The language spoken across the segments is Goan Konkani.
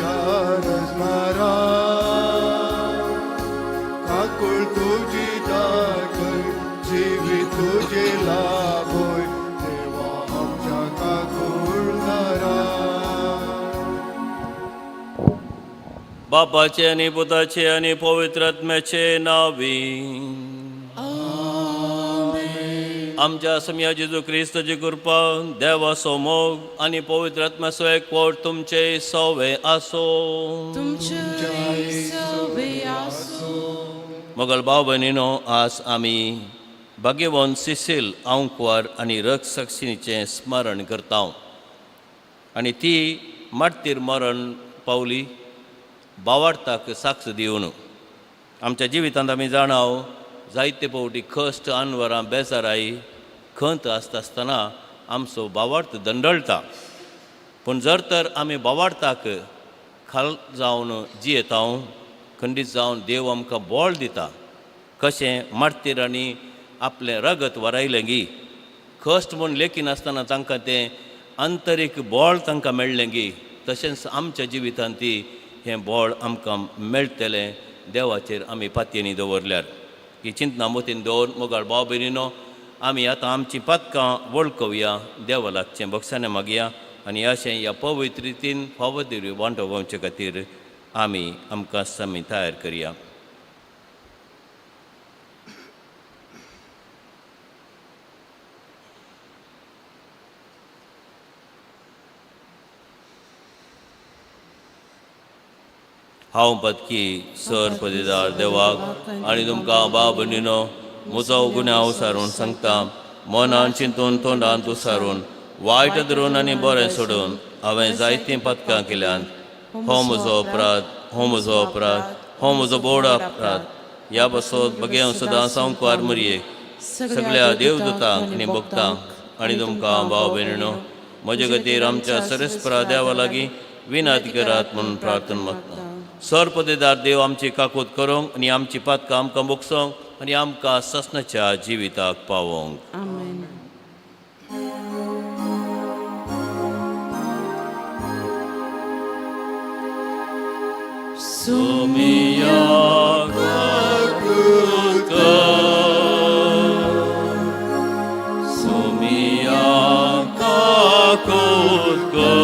आमच्या रचणारा, काकूळ तुजी दाखय, जिवीत तुजे लाभोय, देवा आमच्या काकुळदारा. बापाचे आनी पुताचे आनी पवित्र आत्म्याचे नावी. आमच्या समया जेजू क्रिस्ताची कृपा, देवाचो मोग आनी पवित्र आत्म्याचो एकवट तुमचे सवे आसो. तुमचे सवे आसो. मोगल भाव भयणीनो, आज आमी भाग्यवंत सिसील आंकवार आनी रक्षक्षिणीचें स्मरण करता आनी ती मार्तीर मरण पावली बावार्थाक साक्ष दिवन. आमच्या जिवितांत आमी जाणाव, जायते फावटी कश्ट, अनवरां, बेजाराय, खंत आसता आसतना आमचो बावार्थ दंडळटा. पूण जर तर आमी बावार्थाक खाल जावन जियेता, खंडीत जावन देव आमकां बळ दिता. कशें मार्तीरांनी आपलें रगत वरायलें गी, कश्ट म्हूण लेखिनासतना तांकां तें आंतरीक बळ तांकां मेळ्ळें गी, तशेंच आमच्या जिवितांत ती हें बळ आमकां मेळटलें देवाचेर आमी पातयेनी दवरल्यार. ही चिंतना मतीन दवर, मोगाळ भाव भयणीनो, आमी आतां आमचीं पातकां वळखुया, देवा लागचें बक्षाने मागया आनी अशें ह्या पवित्र रितीन फावो दिरी वांटो घेवचे खातीर आमी आमकां समी तयार करया. हांव पदकी सर पदीदार देवाक आनी तुमकां बाब भयणीनो म्हजो गुन्यांव सारून सांगता. मनान चिंतून, तोंडान तुसारून, वायट धरून आनी बरें सोडून हांवें जायतीं पदकां केल्यांत. हो म्हजो अपराध, हो म्हजो अपराध, हो म्हजो बोड अपराध. ह्या पासत बगें सदां संकवार मरये, सगळ्या देवदूतांक आनी भक्तांक आनी तुमकां भाव भयणीनो म्हजे खातीर आमच्या सरेस्परा देवा लागीं विनाती करात म्हणून प्रार्थना मागता. सरपदेदार देव आमची काकूत करूंक आनी आमची पातकां आमकां बोगसोंक आनी आमकां ससनाच्या जिविताक पावोंक. आमेन. सुमिया काकूत कर, सुमिया काकूत कर,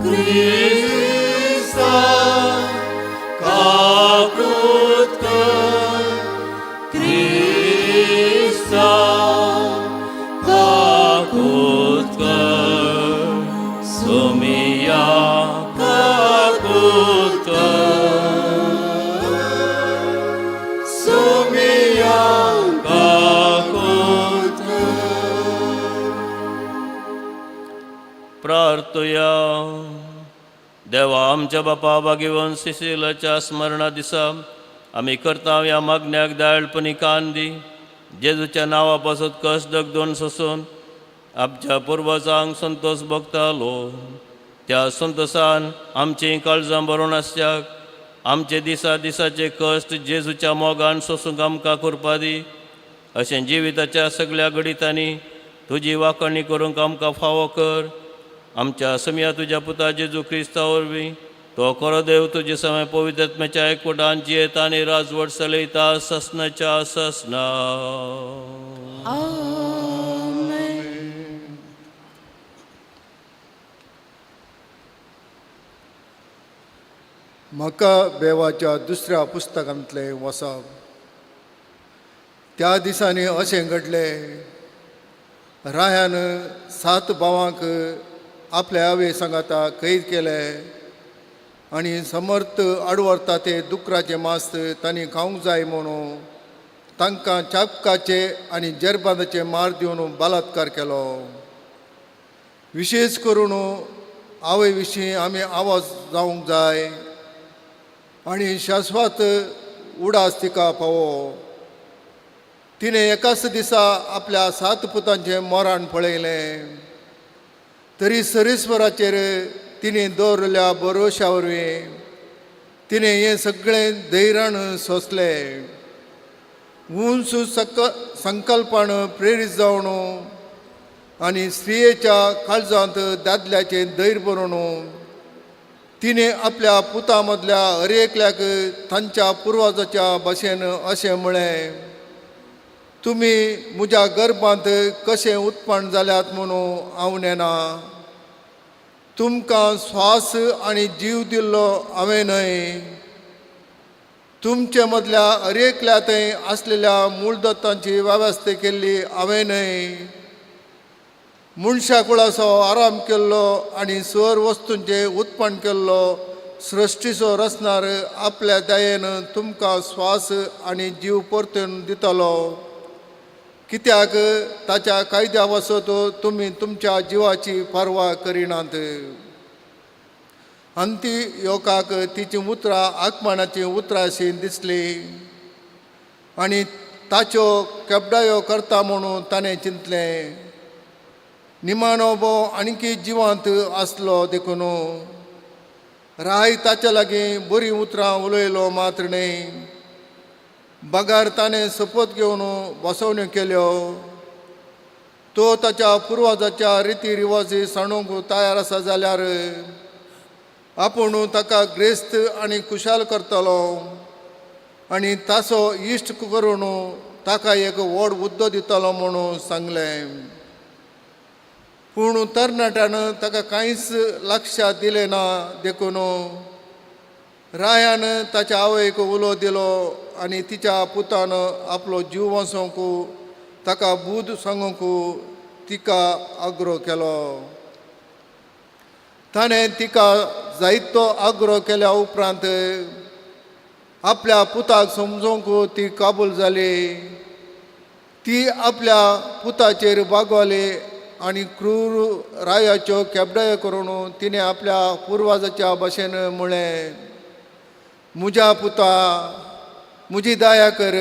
क्रिस्ता काकूत कर, क्रिस्ता काकूत कर, सुमिया काकूत कर, सुमिया काकूत. प्रार्थया. देवा आमच्या बापा, भाग्यवंत सिसिलाच्या स्मरणा दिसा आमी करता ह्या मागण्याक दयाळपणी कान दी. जेजूच्या नांवा पासत कश्ट दगदोन सोसून आमच्या पुर्वजांक संतोष भोगतालो, त्या संतोशान आमचीं काळजां भरून आसच्याक आमचे दिसा दिसाचे कश्ट जेजूच्या मोगान सोसूंक आमकां कृपा दी. अशें जिविताच्या सगळ्या घडितांनी तुजी वाखणी करूंक आमकां फावो कर. आमच्या समया तुज्या पुता जेजू क्रिस्ता वरवीं. तो खरो देव, तुजे समय पवित्र आत्म्याच्या एकवटान जियेता आनी राजवट चलयता ससनाच्या ससना. आमेन. म्हाका बेवाच्या दुसऱ्या पुस्तकांतलें वसाप. त्या दिसांनी अशें घडलें, रायान सात भावांक आपल्या आवय सांगाता कैद केले आनी समर्थ आडवरता ते दुकराचें मांस तांणी खावंक जाय म्हणून तांकां चापकाचे आनी जेरबांदाचे मार दिवन बलात्कार केलो. विशेश करून आवय विशीं आमी आवाज जावंक जाय आनी शाश्वत उडास तिका पावो. तिणें एकाच दिसा आपल्या सात पुतांचें मरण पळयलें, तरी सरेस्वराचेर तिणें दवरल्या भरोश्या वरवीं तिणें हें सगळें धैर्यान सोंसलें. उंच संकल्पान प्रेरीत जावन आनी स्त्रियेच्या काळजांत दादल्याचें धैर्य बरोवन तिणें आपल्या पुता मदल्या हर एकल्याक तांच्या पुर्वजाच्या भाशेन अशें म्हळें, तुमी म्हज्या गर्भांत कशें उत्पन्न जाल्यात म्हणून हांव नेना. तुमकां स्वास आनी जीव दिल्लो हांवें न्हय. तुमचे मदल्या हर एकल्या थंय आसलेल्या मूळदत्तांची वेवस्था केल्ली हांवें न्हय. मनशा कुळाचो आराम केल्लो आनी सर वस्तूंचें उत्पन्न केल्लो सृश्टीचो रचणार आपल्या दयेन तुमकां स्वास आनी जीव परतून दितलो, कित्याक ताच्या कायद्या वसत तुमी तुमच्या जिवाची पर्वा करिनात. आनी ती योकाक तिचीं उतरां आकमानाचीं उतरां अशीं दिसलीं आनी ताच्यो केपडायो करता म्हणून ताणें चिंतलें. निमाणो भो आणकी जिवांत आसलो देखून राय ताच्या लागीं बरीं उतरां उलयलो मात्र न्हय, बगार ताणें सोपत घेवन बसवण्यो केल्यो. तो ताच्या पुर्वजाच्या रिती रिवाजी सांडूंक तयार आसा जाल्यार आपूण ताका ग्रेस्त आनी खुशाल करतलो आनी ताचो इश्ट करून ताका एक व्हड हुद्दो दितलो म्हणून सांगलें. पूण तरणाट्यान ताका कांयच लक्षात दिलें ना, देखून रायान ताच्या आवयक उलो दिलो आनी तिच्या पुतान आपलो जीव वाचोवंक ताका बूद सांगूंक तिका आग्रो केलो. ताणें तिका जायतो आग्रो केल्या उपरांत आपल्या पुताक समजोवंक ती काबूल जाली. ती आपल्या पुताचेर बागवली आनी क्रूर रायाच्यो केबडायो करून तिणें आपल्या पुर्वाजाच्या भाशेन म्हळें, म्हज्या पुता, म्हजी दया कर.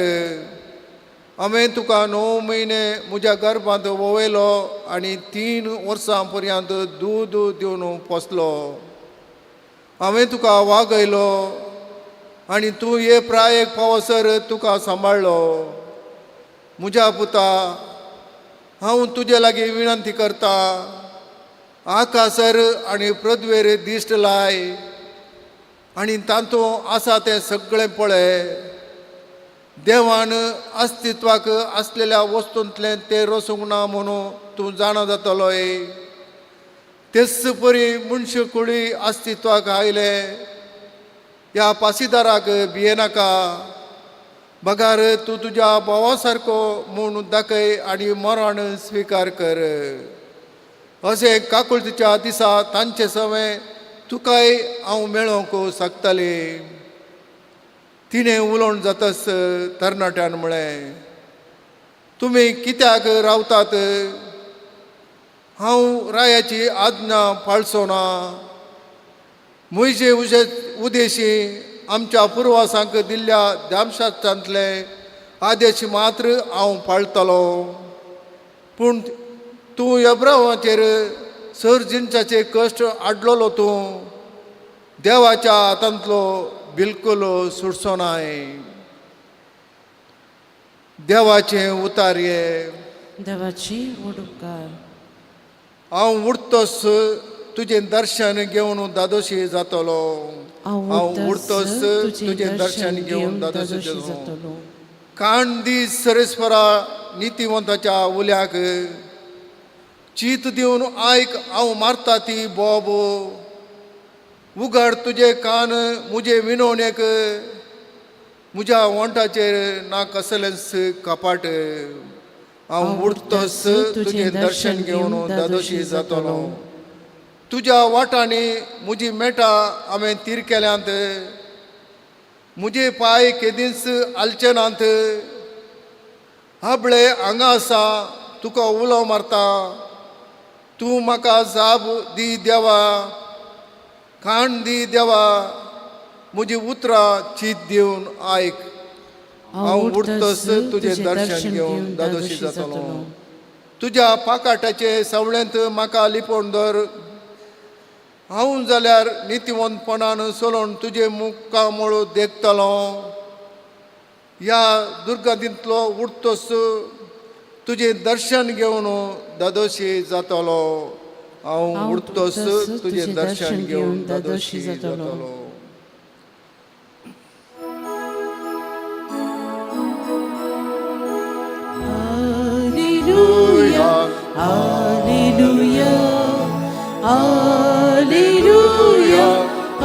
हांवें तुका 9 म्हयने म्हज्या गर्भांत वळयलो आनी 3 वर्सां पर्यंत दूद दिवन पोसलो. हांवें तुका वागयलो आनी तूं हे प्रायेक पावसर तुका सांबाळ्ळो. म्हज्या पुता, हांव तुजे लागीं विनंती करता, आकासर आनी पृथ्वेर दिश्ट लाय आनी तातूंत आसा तें सगळें पळय. देवान अस्तित्वाक आसलेल्या वस्तूंतलें तें रसूंक ना म्हणून तूं जाणा जातलोय. तेच परी मनश कुळी अस्तित्वाक आयले. ह्या पासिदाराक भियेनाका, बगार तूं तुज्या भावा सारको म्हूण दाखय आनी मरण स्विकार कर. अशें काकुळतीच्या दिसा तांचे सवें तुकाय हांव मेळोवंक शकतालें. तिणें उलोवन जातच तरणाट्यान म्हळें, तुमी कित्याक रावतात? हांव रायाची आज्ञा पाळचो ना. म्हजे उदेशी आमच्या पुर्वासांक दिल्ल्या दामशास्त्रांतले आदेश मात्र हांव पाळटलो. पूण तूं एब्रावाचेर सर जिनसाचे कश्ट हाडलेलो, तूं देवाच्या हातांतलो बिलकुल सुटचो नाय. देवाचें उतार ये. देवाची व्हड उपकार. हांव उरतोस तुजें दर्शन घेवन दादोशी जातलो. हांव उरतस तुजें दर्शन घेवन दादोशी जातलो. कान दी सरेस्वरा नितिवंताच्या उल्याक, चीत दिवन आयक हांव मारता ती बोब. उगड तुजे कान म्हजे विनवणेक, म्हज्या वंठाचेर ना कसलेंच कपाट. हांव उरतस तुजें दर्शन घेवन दादोशी जातलो. तुज्या वाटांनी म्हजी मेटां हांवें तीर केल्यांत, म्हजे पांय केदींच हालचे नात. हाबळे हांगा आसा, तुका उलो मारता, तूं म्हाका जाप दी देवा. कान दी देवा, म्हजी उतरां चीत दिवन आयक. हांव उरतस तुजें दर्शन घेवन दादोशी जातलो. तुज्या पाकाटाचे सवळेंत म्हाका लिपोवन दवर. हांव जाल्यार नितिवंतपणान चलोवन तुजें मुखामळ देखतलो. ह्या दुर्गतींतलो उरतस तुजें दर्शन घेवन दादोशी जातलो. हांव उरतोस तुजें दर्शन घेवन दादोशी जातलो. Alleluia, Alleluia, Alleluia,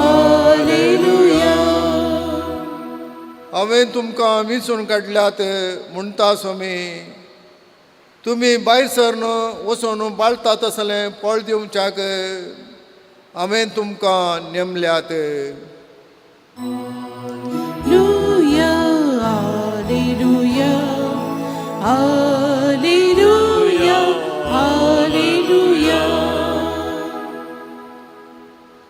Alleluia. हांवें तुमकां विंचून काडल्यात म्हणटा स्वामी, तुमी भायर सरन वचून बाळतात तसलें फळ दिवच्याक हांवें तुमकां नेमल्यात. Alleluia, Alleluia, Alleluia, Alleluia.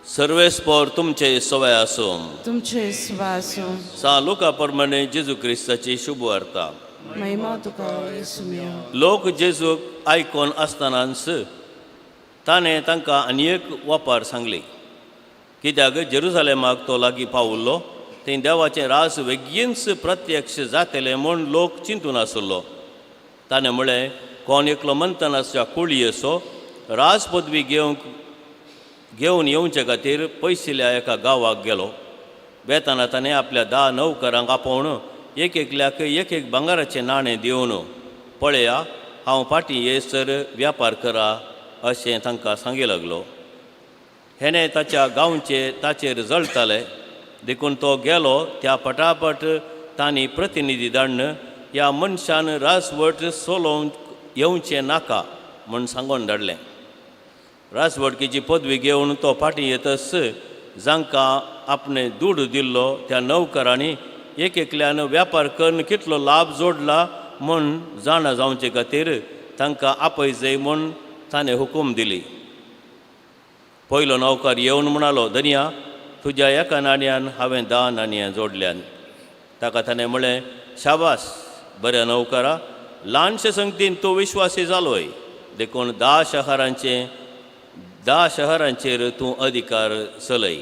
सर्वेस्पोर तुमचे सवय आसूं. तुमचे स्वासो. सा लुका प्रमाणे जेजू क्रिस्ताची शुभ वार्ता. महिमा तुका येसुया. लोक जेजूक आयकोन आसतनाच ताणें तांकां आनी एक वापार सांगली, कित्याक जेरुजालेमाक तो लागीं पावुल्लो, थंय देवाचें रास वेगींच प्रत्यक्ष जातलें म्हूण लोक चिंतून आसलो. ताणें म्हळें, कोण एकलो मंतनाच्या कुळयेचो राज पदवी घेवंक घेवन येवचे खातीर पयशिल्ल्या एका गांवाक गेलो. वेताना ताणें आपल्या 10 नौकरांक आपोवन एक एकल्याक एक एक भांगराचें नाणें दिवन, पळया हांव फाटीं येसर व्यापार करा अशें तांकां सांगी लागलो. हेणें ताच्या गांवचे ताचेर जळटाले, देखून तो गेलो. त्या पटापट तांणी प्रतिनिधी धाडून ह्या मनशान राजवट चलोवंक येवचें नाका म्हूण सांगून धाडलें. राजवटकीची पदवी घेवन तो फाटीं येतच जांकां आपणें दुडू दिल्लो त्या नौकरांनी एक एकल्यान व्यापार करून कितलो लाभ जोडला म्हूण जाणा जावचे खातीर तांकां आपयजय म्हूण ताणें हुकूम दिली. पयलो नौकर येवन म्हणालो, धनया, तुज्या एका नाणयान हांवें 10 नाणयां जोडल्यान. ताका ताणें म्हळें, शाबास बऱ्या नौकरा, ल्हानशे संगतीन तूं विश्वासी जालोय, देखून 10 शहरांचेर तूं अधिकार चलय.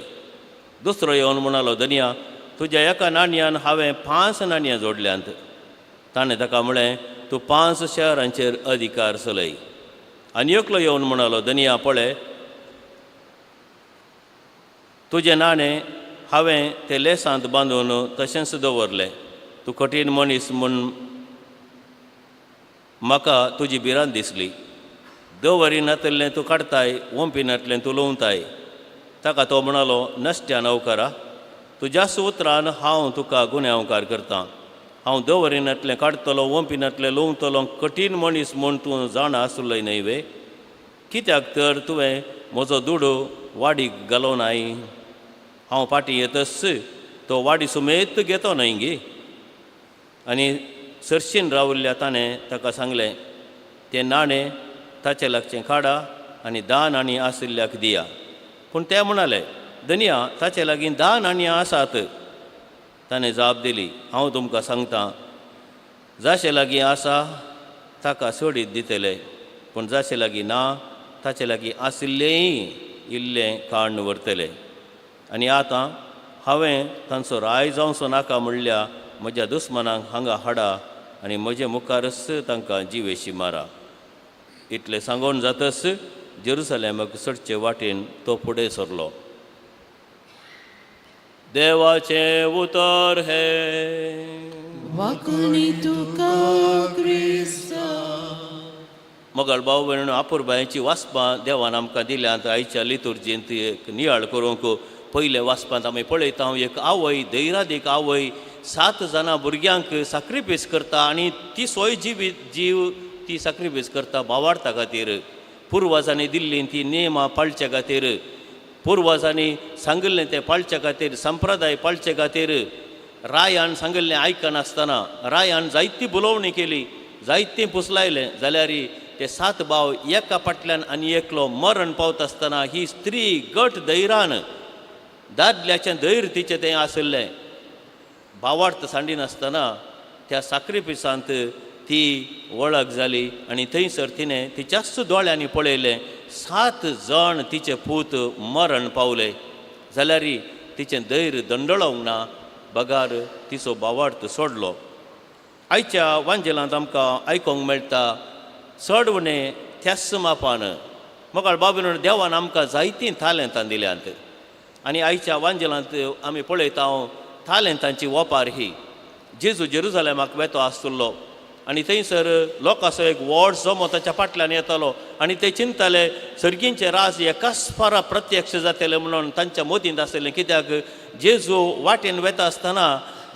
दुसरो येवन म्हणालो, धनया, तुज्या एका नाणयान हांवें 5 नाणयां जोडल्यांत. ताणें ताका म्हळें, तूं 5 शहरांचेर अधिकार चलय. आनी एकलो येवन म्हणालो, धनया, पळय तुजें नाणें हांवें तें लेसांत बांदून तशेंच दवरलें. तूं कठीण मनीस म्हूण म्हाका तुजी भिरांत दिसली. दवरी नातलें तूं काडताय, ओंपी नातलें तूं लुंवताय. ताका तो म्हणालो, नश्ट्या नवकरा, तुज्याच उतरान हांव तुका गुन्यांवकार करतां. हांव दवरी नातलें काडटलो, ओंपी नातलें लुंवतलो, कठीण मनीस म्हूण तूं जाणा आसलोय न्हय वे? कित्याक तर तुवें म्हजो दुडू वाडीक घालो नाय? हांव फाटीं येतच तो वाडी सुमेत घेतो न्हय गी? आनी सरशीन रावल्ल्या ताणें ताका सांगलें, तें नाणें ताचे लागचें काडा आनी 10 नाणीं आशिल्ल्याक दिया. पूण ते म्हणाले, धनया, ताचे लागीं 10 नाणयां आसात. ताणें जाप दिली, हांव तुमकां सांगतां, जाचे लागीं आसा ताका सोडीत दितले, पूण जाचे लागीं ना ताचे लागीं आशिल्लेंय इल्लें काडून व्हरतले. आनी आतां हांवें तांचो राय जावचो नाका म्हणल्या म्हज्या दुस्मनांक हांगा हाडा आनी म्हजे मुखारच तांकां जिवेशी मारा. इतलें सांगून जातच जेरुसलेमाक चडचे वाटेन तो फुडें सरलो. देवाचें उतर हें. वाकुणी तुका क्रिस्ता. मोगाळ भाव भयण, आपुरबायेची वाचपां देवान आमकां दिल्यांत. आयच्या लितुर्जींत एक नियाळ करूंक पयले वाचपांत आमी पळयता, एक आवय, धैरादीक आवय 7 जाणां भुरग्यांक साक्रिफीस करता आनी ती सोय जिवीत जीव ती साक्रिफीस करता भावार्था खातीर, पुर्वजांनी दिल्ली ती नेमां पाळचे खातीर, पुर्वजांनी सांगिल्लें तें पाळचे खातीर, संप्रदाय पाळचे खातीर. रायान सांगिल्लें आयकनासतना रायान जायती बोलोवणी केली, जायतीं पुसलायलें, जाल्यार ते 7 भाव एका फाटल्यान आनी एकलो मरण पावता आसतना ही स्त्री गट धैरान, दादल्याचें धैर्य तिचें तें आशिल्लें, भावार्थ सांडिनासतना त्या साक्रिफिसांत ती वळख जाली. आनी थंयसर तिणें तिच्याच दोळ्यांनी पळयलें 7 जाण तिचे पूत मरण पावले, जाल्यार तिचें धैर्य दंडळोवंक ना, बगार तिचो भावार्थ सोडलो. आयच्या वांजेलांत आमकां आयकोंक मेळटा चड उणें त्याच मापान. मोगाळ बाबीन, देवान आमकां जायतीं तालेंतां दिल्यांत आनी आयच्या वांजेलांत आमी पळयता तालेंतांची वपार ही. जेजू जेरुजालेमाक वेतो आसतलो आनी थंयसर लोकांचो एक व्हड जमो ताच्या फाटल्यान येतालो आनी ते चिंतताले सर्गींचे राज एकाच फारा प्रत्यक्ष जातले म्हणून तांच्या मतींत आसलें. कित्याक जेजू वाटेन वेता आसतना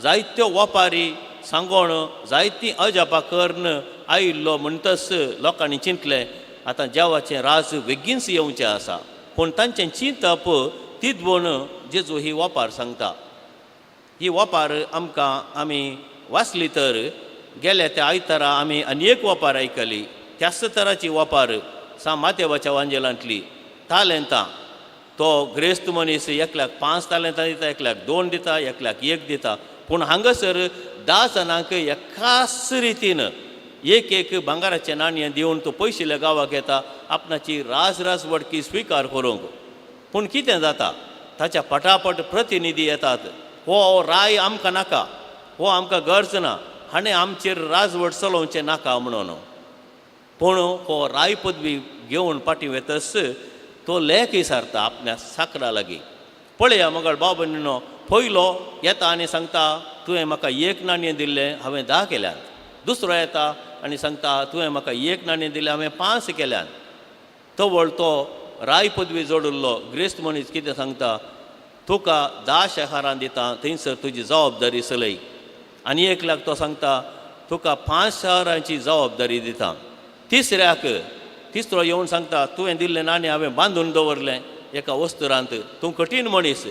जायत्यो वपारी सांगोण, जायतीं अजापां करून आयिल्लो म्हणटच लोकांनी चिंतलें आतां देवाचें राज बेगीनच येवचें आसा. पूण तांचें चिंतप तितून जेजू ही वपार सांगता. ही वपार आमकां आमी वाचली तर गेल्या त्या आयतारा आमी आनी एक वपार आयकली, त्याच तराची वपार सा मातेवाच्या वांजेलांतली. तालेंतां, तो ग्रेस्त मनीस एकल्याक 5 तालेंतां दिता, एकल्याक 2 दिता, एकल्याक 1 दिता. पूण हांगासर 10 जाणांक एकाच रितीन एक एक भांगराचें नाणयें दिवन तो पयशिल्ल्या गांवाक येता आपणाची राज राज वडकी स्विकार करूंक. पूण कितें जाता, ताच्या पटापट प्रतिनिधी येतात. हो राय आमकां नाका, हो आमकां गरज ना, हाणें आमचेर राजवट चलोवचें नाका म्हणून. पूण हो राय पदवी घेवन फाटीं वेतच तो लेख विचारता आपल्या साकरा लागीं. पळया मगळ भाव भयणीनो, पयलो येता आनी सांगता तुवें म्हाका 1 नाणयें दिल्लें, हांवें 10 केल्यात. दुसरो येता आनी सांगता तुवें म्हाका 1 नाणयें दिलें, हांवें 5 केल्यात. तवळ तो राय पदवी जोडिल्लो ग्रेस्त मनीस कितें सांगता, तुका 10 शहरां दिता, थंयसर तुजी जबाबदारी चलय. आनी एकल्याक तो सांगता तुका 5 शहरांची जबाबदारी दिता. तिसऱ्याक तिसरो येवन सांगता तुवें दिल्लें नाणें हांवें बांदून दवरलें एका वस्तुरांत, तूं कठीण मनीस,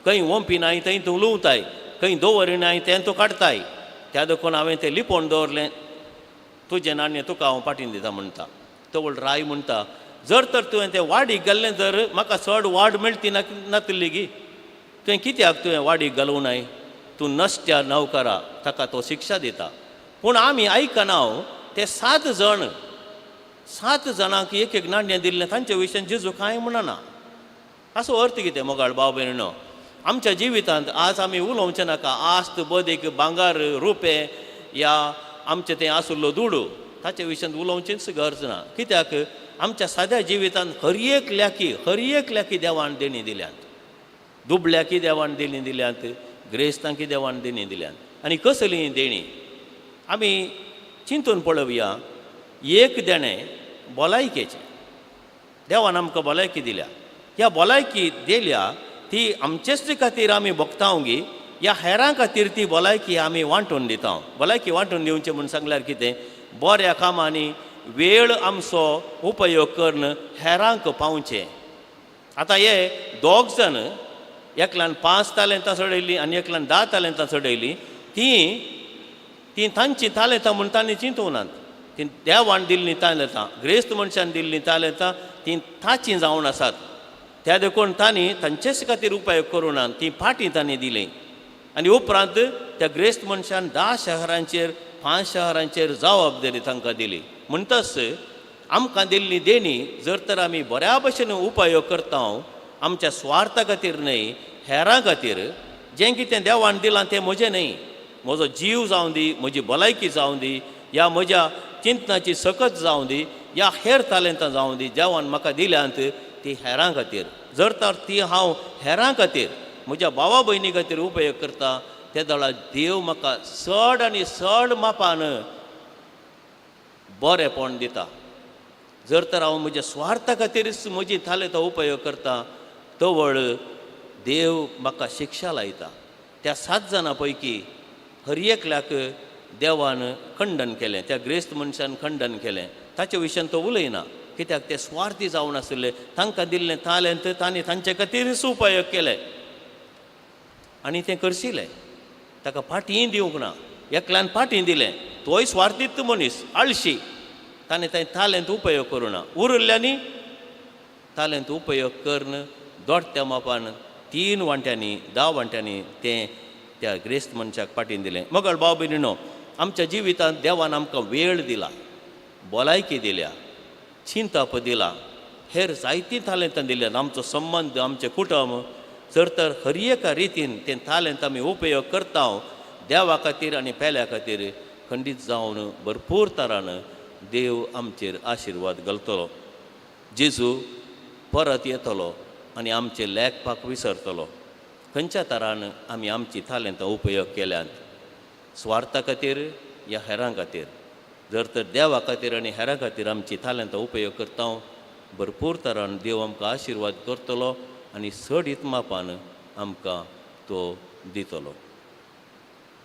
खंय ओंपी नाय थंय तूं लुंवताय, खंय दवरिनाय तें तूं काडटाय, त्या देखून हांवें तें लिपोवन दवरलें, तुजें नाणें तुका हांव पाटीन दिता म्हणटा. तवळ राय म्हणटा जर तर तुवें तें वाडीक घाल्लें तर म्हाका चड वाड मेळटी नातिल्ली गी, तुवें कित्याक तुवें वाडीक घालूं नाय, तूं नश्ट्या नवकरा. ताका तो शिक्षा दिता. पूण आमी आयकना ते 7 जण, 7 जाणांक एक एक नाणें दिल्लें तांचे विशयान जेजू कांय म्हणना. असो अर्थ कितें मोगाळ भाव भयणीनो, आमच्या जिवितांत आज आमी उलोवचें नाका आस्त बदीक भांगर रुपें या आमचें तें आशिल्लो दुडू, ताचे विशयांत उलोवचेंच गरज ना. कित्याक आमच्या साद्या जिवितांत हर एक ल्याकी, हर एक ल्याकी देवान देणी दिल्यात. दुबळ्याकी देवान देणी दिल्यात, ग्रेस्तांकी देवान देणी दिल्यात. आनी कसली देणी आमी चिंतून पळोवया. एक देणें भलायकेचें, देवान आमकां भलायकी दिल्या. ह्या भलायकी दिल्या ती आमचेच खातीर आमी भोगता गी या हेरां खातीर ती भलायकी आमी वांटून दिता. भलायकी वांटून दिवचें म्हूण सांगल्यार कितें, बऱ्या कामांनी वेळ आमचो उपयोग करून हेरांक पावचें. आतां हे दोग जाण एकल्यान 5 तालेंतां चडयलीं आनी एकल्यान 10 तालेंतां चडयलीं. तीं तीं तांचीं तालेंतां म्हूण तांणी चिंतूंक नात. तीं देवान दिल्लीं तालेंतां, ग्रेस्त मनशान दिल्लीं तालेंतां तीं ताचीं जावन आसात. त्या देखून तांणी तांचेच खातीर उपयोग करूं ना, तीं फाटीं तांणी दिलीं. आनी उपरांत त्या ग्रेस्त मनशान 10 शहरांचेर 5 शहरांचेर जबाबदारी तांकां दिली. म्हणटच आमकां दिल्ली देणी जर तर आमी बऱ्या भशेन उपयोग करता, आमच्या स्वार्था खातीर न्हय, हेरां खातीर. जें कितें देवान दिलां तें म्हजें न्हय, म्हजो जीव जावं दी, म्हजी भलायकी जावं दी, या म्हज्या चिंतनाची सकत जावं दी, या हेर तालेंतां जावं दी, देवान म्हाका दिल्यांत ती हेरां खातीर. जर तर ती हांव हेरां खातीर, म्हज्या भावा भयणी खातीर उपयोग करता, ते दळा देव म्हाका चड आनी चड मापान बरेंपण दिता. जर तर हांव म्हज्या स्वार्था खातीरच म्हजी तालेंतां उपयोग करता, तवळ देव म्हाका शिक्षा लायता. त्या 7 जाणां पैकी हर एकल्याक देवान खंडन केलें, त्या ग्रेस्त मनशान खंडन केलें. ताचे विशयान तो उलयना, कित्याक ते स्वार्थी जावन आशिल्ले. तांकां दिल्लें तालेंत तांणी तांचे खातीरच उपयोग केले आनी तें करशिलें. ताका फाटीं दिवंक ना. एकल्यान फाटीं दिलें, तोय स्वार्थीत मनीस, आळशी, ताणें तें तालेंत उपयोग करूं ना. उरिल्ल्यांनी तालेंत उपयोग करून दोडत्या मापान 3 वांट्यांनी 10 वांट्यांनी तें त्या ग्रेस्त मनशाक फाटीं दिलें. मगळ भाव भयणीनो, आमच्या जिवितांत देवान आमकां वेळ दिला, भलायकी दिल्या, चिंतप दिला, हेर जायतीं तालेंतां दिल्यात. आमचो संबंद, आमचें कुटुंब, जर तर हर एका रितीन तें तालेंत आमी उपयोग करता देवा खातीर आनी पेल्या खातीर, खंडीत जावन भरपूर तरान देव आमचेर आशिर्वाद घालतलो. जेजू परत येतलो आनी आमचें लेखपाक विसरतलो. खंयच्या तरान आमी आमची तालेंतां उपयोग केल्यात, स्वार्था खातीर या हेरां खातीर? जर तर देवा खातीर आनी हेरां खातीर आमची तालेंतां उपयोग करता, भरपूर तरान देव आमकां आशिर्वाद करतलो आनी चड इतमापान आमकां तो दितलो.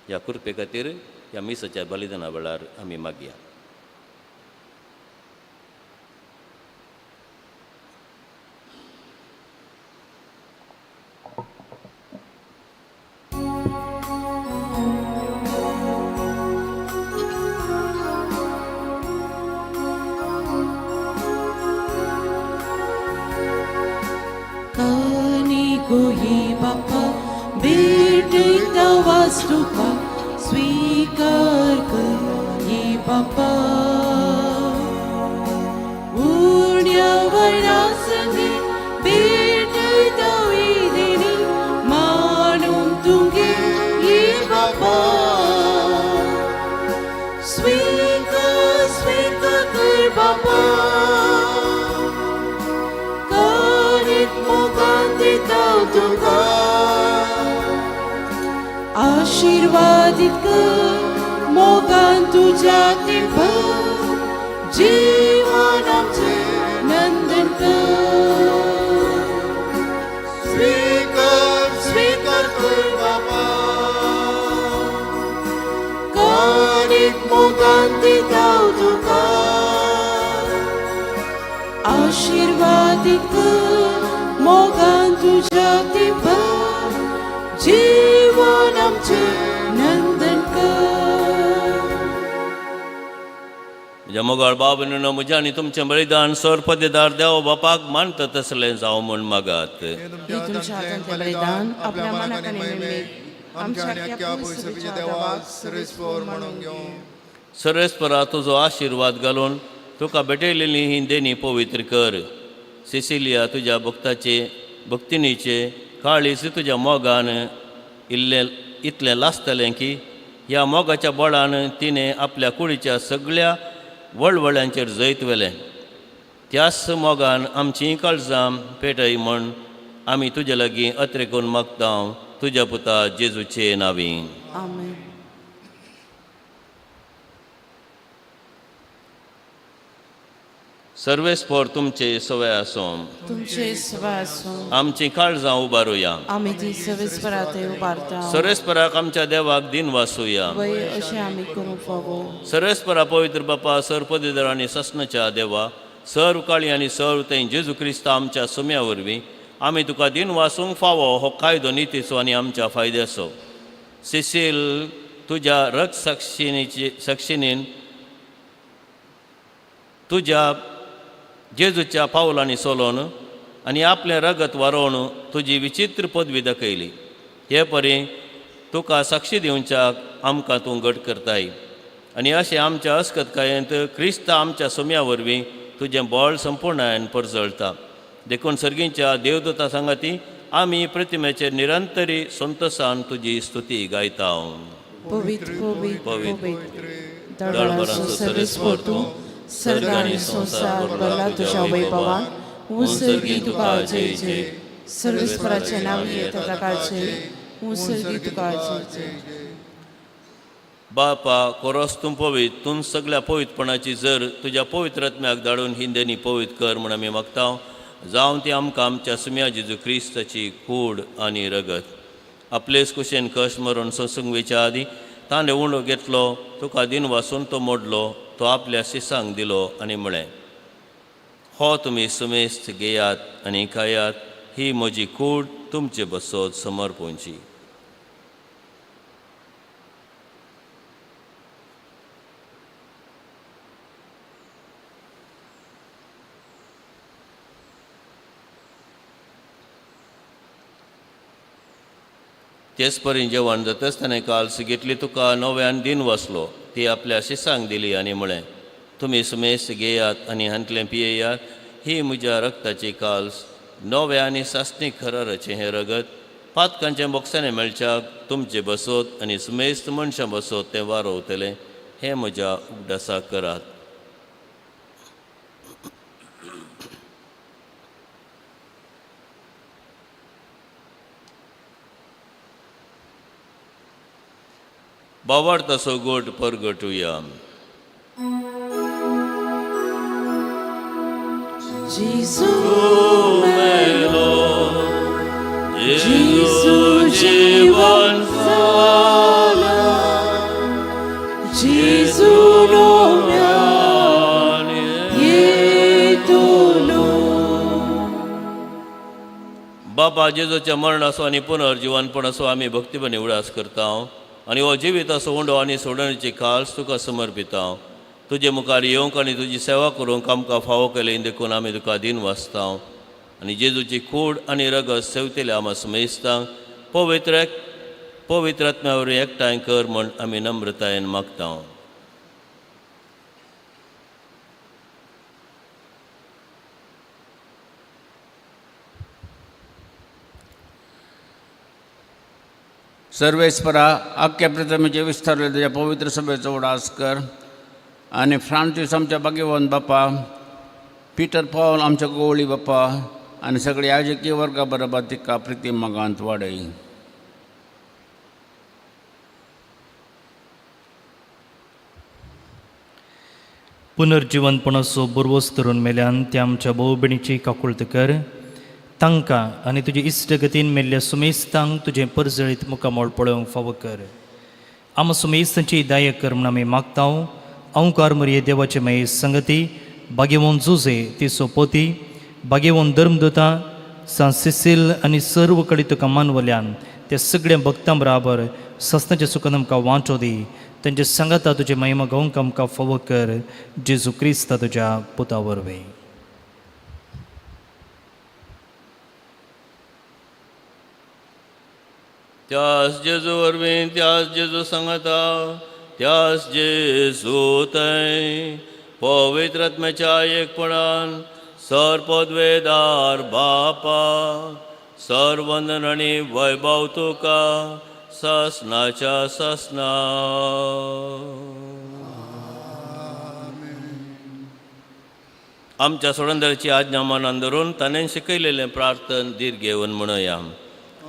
ह्या कृपे खातीर ह्या मिसाच्या बलिदाना वेळार आमी मागया. कानी गोई बापा भेटयता वास्तुका स्वीकार कर ये बापा. उण्या वयरासंगी भेटयता देणी मानून तुगे ये बापा. स्वीकार स्वीकार कर बापा. कानीत मोगान दिता तुका. आशीर्वादीत कर मोगान तुज्या ते भर जीवन आमचें नंदन कर. स्वीकार स्वीकार कर बापा. कानीत मोगान दिता तुका. आशीर्वादीत कर मोगान तुज्या ते भर जीवन आमचें नंदन कर. म्हज्या मोगाळ बाब न्हू, म्हज्या आनी तुमचें बलिदान सर पदेदार देव बापाक मानता तसलें जावं म्हूण मागात. हे हे तुमच्या हातांतलें बलिदान आपल्या मनाक आनी महिमेक आमच्या आनी अख्ख्या पयसुपीच्या देवाक सर्वेस्पर म्हणून घेवं. सर्वेस्परा तुजो आशिर्वाद घालून तुका भेटयलेली ही देणी पवित्र कर. सिसिलिया तुज्या भक्ताचे भक्तिनीचे काळीज तुज्या मोगान इल्लें इतलें लासतलें की ह्या मोगाच्या बळान तिणें आपल्या कुडीच्या सगळ्या वळवळ्यांचेर जैत व्हेलें. त्याच मोगान आमचीं काळजां पेटय म्हण आमी तुजे लागीं अत्रेकून मागता, तुज्या पुता जेजूचे नांवी. आमेन. सर्वेस्पर तुमचे सवय आसूं. तुमचे सवा आसूं. आमचीं काळजां उबारुया. आमी ती सवेस्परा ते उबारता. सर्वेस्पराक आमच्या देवाक दिन वासूया. वय अशें आमी करूंक फावो. सर्वेस्परा पवित्र बापा, सर पदवीधर आनी ससनाच्या देवा, सर्व काळी आनी सर्व थंय जेजू क्रिस्त आमच्या सुम्या वरवीं आमी तुका दिन वासूंक फावो हो कायदो नितीचो आनी आमच्या फायद्याचो. सिसील तुज्या रक्त साक्षिणीची साक्षिणीन तुज्या जेजूच्या पावलांनी सोलोवन आनी आपलें रगत वारोवन तुजी विचित्र पदवी दाखयली. हे परी तुका साक्षी दिवच्याक आमकां तूं घट करताय आनी अशें आमच्या अस्कतकायेंत क्रिस्त आमच्या सुम्या वरवीं तुजें बळ संपूर्णायन परजळटा. देखून सर्गींच्या देवदूता सांगाती आमी प्रतिमेचेर निरंतरी संतोसान तुजी स्तुती गायता. पवित्र पवित्र पवित्र पवित्र दळभरांचो सर्वेस्पर तूं, सर्ग आनी संवसार भरला तुज्या वैभवान. उत्सर्गी तुका जय जय. सर्वेस्पराचें नांव येता ताका जय. उत्सर्गी तुका जय जय. बापा कोरोस तूं पवित्र, तूं सगळ्या पवित्रपणाची जर तुज्या पवित्र आत्म्याक धाडून हिंदेनी पवित्र कर म्हूण आमी मागता. जावं ती आमकां आमच्या सुम्या जेजू क्रिस्ताची कूड आनी रगत. आपलेच कुशेन कश्ट मरून सोंसूंक वेच्या आदीं ताणें उंडो घेतलो, तुका दिन वासून तो मोडलो, तो आपल्या शिसांक दिलो आनी म्हळें, हो तुमी सुमेस्त घेयात आनी खायात, ही म्हजी कूड तुमचे बसोत समर्पूंची. तेच परी जेवण जातच ताणें काल्स घेतली, तुका नव्यान दिन वाचलो, ती आपल्या शिसांक दिली आनी म्हळें, तुमी सुमेस्त घेयात आनी हांतलें पियेयात, ही म्हज्या रक्ताची काल्स, नव्या आनी सासणीक खराराचें हें रगत पातकांच्या बोक्सांनी मेळच्याक तुमचे बसोत आनी सुमेस्त मनशां बसोत तें वारोवतलें. हें म्हज्या उगडासाक करात. बावार्थाचो गोट परगटुया. जेजू मेलो, जेजू जिवन जाला, जेजू नव्यान येतलो. बाबा जेजूच्या मरणाचो आनी पुनर्जिवनपणाचो आमी भक्तीपणी उडास करता आनी हो जिविताचो उंडो आनी सोडणीची खास तुका समर्पिता. तुजे मुखार येवंक आनी तुजी सेवा करूंक आमकां फावो केली देखून आमी तुका दीन वाचता आनी जेजूची कूड आनी रगत सेवतेल्या आमा समेस्तांक पवित्र पवित्र आत्म्या वरवीं एकठांय कर म्हूण आमी नम्रतायेन मागता. सर्वेस्परा आख्या प्रथमेचे विस्तारले तुज्या पवित्र सभेचो उडास कर आनी फ्रांसीस आमच्या भाग्यवंत बापा, पिटर पावल आमच्या गोवळी बापा आनी सगळे याजकीय वर्गा बरोबर तिका प्रिती मोगांत वाडय. पुनर्जिवनपणाचो बुरवस धरून मेल्यान त्या आमच्या भोव भयणीची काकुळत कर. तांकां आनी तुजे इश्टगतीन मेल्ल्या सुमेस्तांक तुजें परजळीत मुखामळ पळोवंक फावो कर. आमा सुमेस्तांची दायक कर म्हूण आमी मागता. अंकार मरिये देवाचे मागीर संगती भाग्यवंत जुजे ती सोपोती भाग्यवंत धर्मदूतां सांत सिसील आनी सर्व कडेन तुका मानवल्यान त्या सगळ्या भक्तां बराबर सस्नाच्या सुखान आमकां वांटो दी. तेंचे सांगाता तुजे महिमा गावंक आमकां फावो कर. जेजू क्रिस्ता तुज्या पुता वरवीं. त्यास जेजू वरवीं, त्यास जेजू सांगता, त्यास जेजू थंय पवित्र आत्म्याच्या एकपणान सर पदवेदार बापा, सर वंदन आनी वैभव तुका ससनाच्या ससना. आमच्या सोडंदराची आज्ञा मानान धरून ताणें शिकयलेलें प्रार्थन धीर घेवन म्हणया.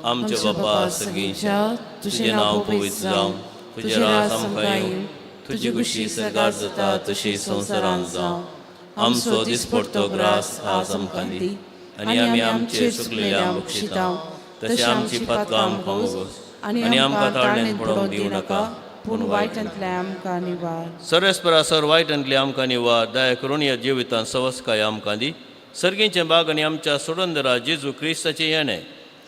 आमचे बापा सगळींच्या, तुजें नांव पवित्र जावं, तुजें राज आमकां येवं, तुजी खुशी सर्गार जाता तशी संवसारांत जावं. आमचो दिसपडतो ग्रास आज आमकां दी आनी आमी आमचे चुकलेल्या बक्षिता तशें आमची पातकां आमकां उगोस आनी आमकां ताळणेन पडोवंक दिवं नाका, पूण वायटांतल्या आमकां निवार. सर्वेस्परा सर वायटांतली आमकां निवार. दया करून ह्या जिवितांत सवस्काय आमकां दी. सर्गींचें बाग आनी आमच्या सोडंदरा जेजू क्रिस्ताचें येणें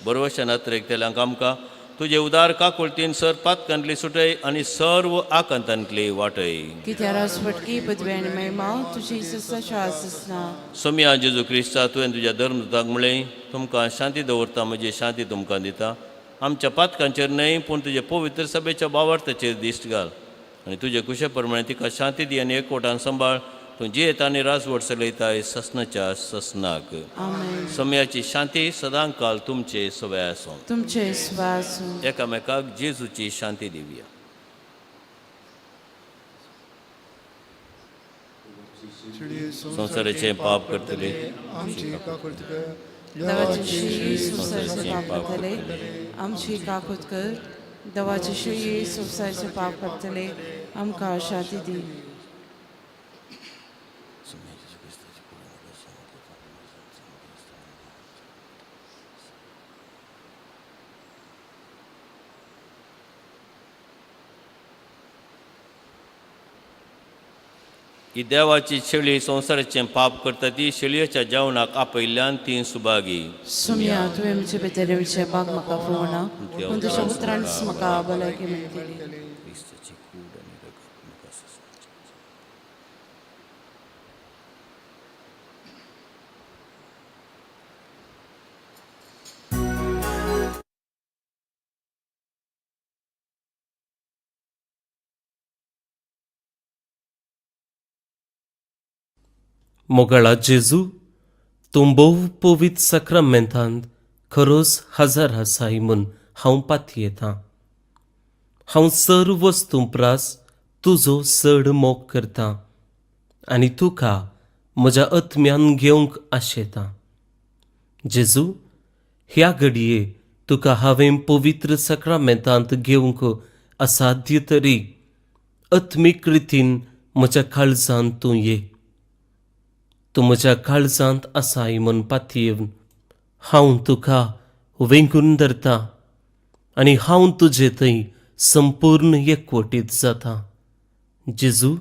बरवशा नात्रेक तेल्यांक आमकां तुजे उदार काकुळतीन सर पातकांतली सुटय आनी सर्व आकांतांतली वाटय. कित्याक राजवटकी पदवी आनी महिमा तुजी ससाच्या आसना. सोमया जेजू क्रिस्ता, तुवें तुज्या धर्मदूताक म्हणलें, तुमकां शांती दवरता, म्हजी शांती तुमकां दिता. आमच्या पातकांचेर न्हय पूण तुजे पवित्र सभेच्या बावार्थाचेर दिश्ट घाल आनी तुजे कुशे प्रमाणे तिका शांती दी आनी एकवटान सांबाळ. तूं जियेता आनी राजवट चलयताय ससनाच्या ससनाक. आमेन. समयाची शांती सदांकाल तुमचे सवय आसूं. तुमचे स्वासूं. एकामेकाक जेजूची शांती दिवया. संवसाराचें पाप करतले आमची काकुळट कर. देवाची शिळी संवसाराचें पाप करतले आमची काकूत कर. देवाची शिळी संवसाराचें पाप करतले आमकां शांती दी. ही देवाची शेळी संवसाराचें पाप करता ती शेळयेच्या जेवणाक आपयल्ल्यान ती सुभागी. सुमया, तुवें म्हजे भितर येवचें बाग म्हाका फोवना, पूण तुज्या उतरांच म्हाका भलायकी मेळटली. क्रिस्ताची कूड आनी रगत म्हाका सोंसचें. मोगाळा जेजू, तूं भोव पवित्र साक्रामेंतांत खरोच हजार आसाय म्हूण हांव पातयेतां. हांव सर्व वस्तूं प्रास तुजो चड मोग करता आनी तुका म्हज्या आत्म्यान घेवंक आशेता. जेजू, ह्या घडये तुका हांवें पवित्र सक्रामेंतांत घेवंक असाध्य तरी आत्मीक रितीन म्हज्या काळजांत तूं ये. तूं म्हज्या काळजांत आसाय म्हूण पातयेवन हांव तुका वेंगून धरता आनी हांव तुजे थंय संपूर्ण एकवटीत जाता. जेजू,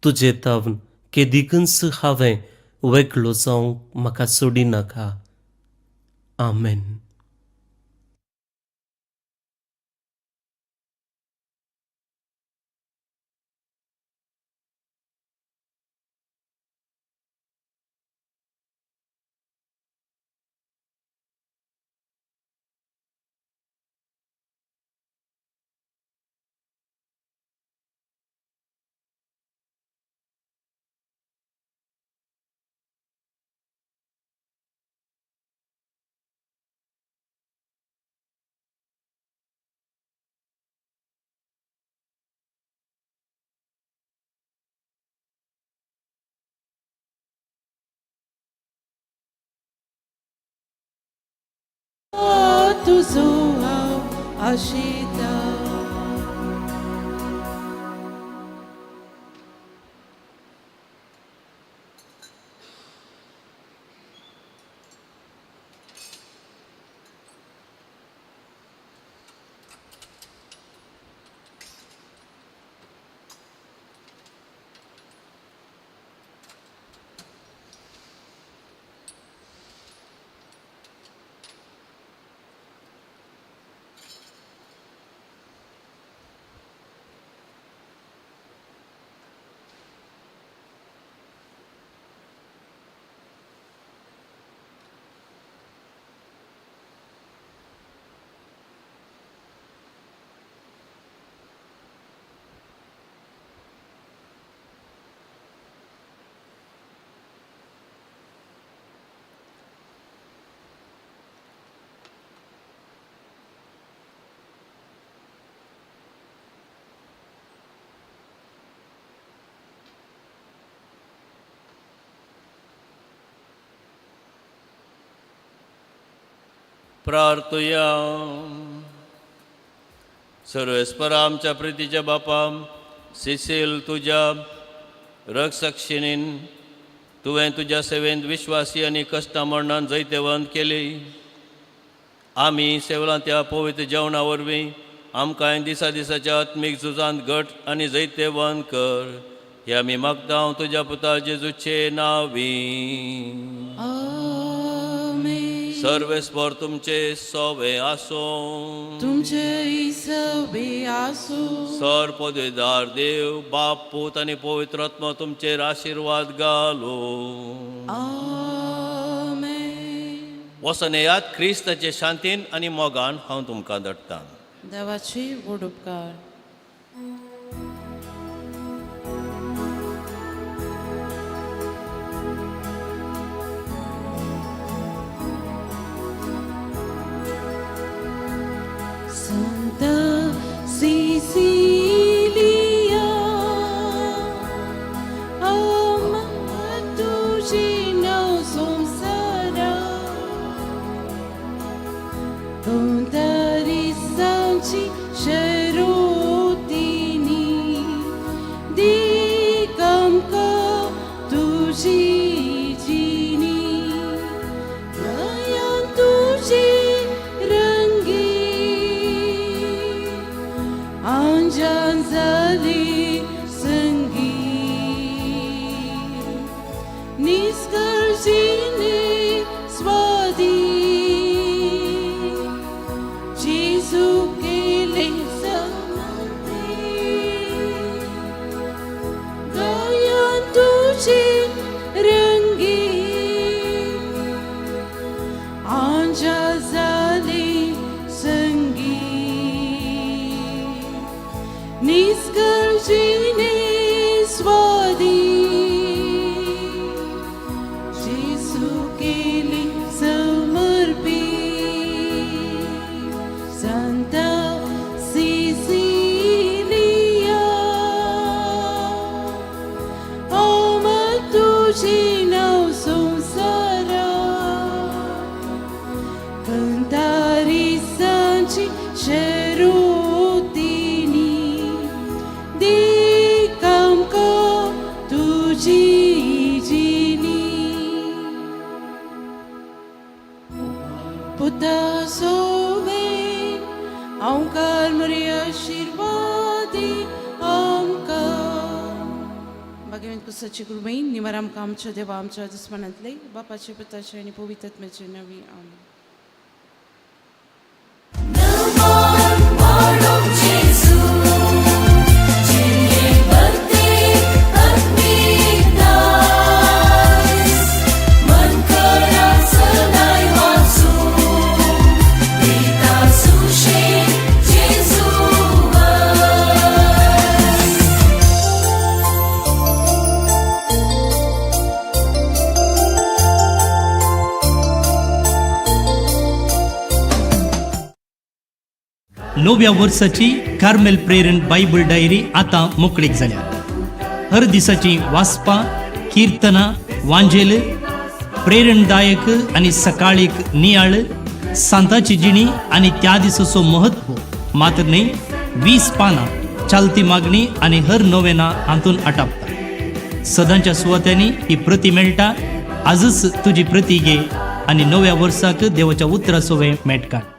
तुजे तावन केदिकूच हांवें वेगळो जावंक म्हाका सोडिनाका. आमेन. तुजो हांव आशिता. प्रार्थुया. सर्वेस्परा आमच्या प्रितीच्या बापा, सिसील तुज्या रक्षक्षिणीन तुवें तुज्या सेवेंत विश्वासी आनी कश्टां मरणान जैतेवंत केली. आमी सेवलां त्या पवित्र जेवणा वरवीं आमकां दिसा दिसाच्या आत्मीक झुजांत घट आनी जैतेवंत कर. हे आमी मागता तुज्या पुता जेजूचे नांवी. सर्वेस्पर तुमचे सोवे आसूं. तुमचे सवे आसूं. सर पदवीदार देव बाप पूत आनी पवित्र आत्मा तुमचेर आशिर्वाद घालूं. आमेन. वचोन येयात क्रिस्ताचे शांतीन आनी मोगान हांव तुमकां धाडटां. देवाची व्हड उपकार. Santa Cecilia, ama तुझी संसारा, कोणतरी सांची शरोतिनी, दिकमका तुझी जिनी, नयन तुझी रंगी, अंजन झाली संगी, निष्कर्षिनी स्वादी, जेजू केले. शेरुतीनी दिकामका तुजी जिनी पुता सोवे ओंकार मरी आशीर्वादी आमकां भगवंत कुसाची कृपई निवार आमकां आमच्या देवा आमच्या दुस्मानांतले बापाचे पुताचे आनी पवित्र नवी आमी. नव्या वर्साची कार्मेल प्रेरण बायबल डायरी आतां मोकळीक जाल्या. हर दिसाची वाचपां, किर्तनां, वांजेल, प्रेरणदायक आनी सकाळीक नियाळ, सांताची जिणी आनी त्या दिसाचो महत्व मात्र न्हय 20 पानां चालती मागणी आनी हर नोवेना हातून आटापता. सदांच्या सुवात्यांनी ही प्रती मेळटा. आजच तुजी प्रती घे आनी नव्या वर्साक देवाच्या उतरासोवें मेट काड.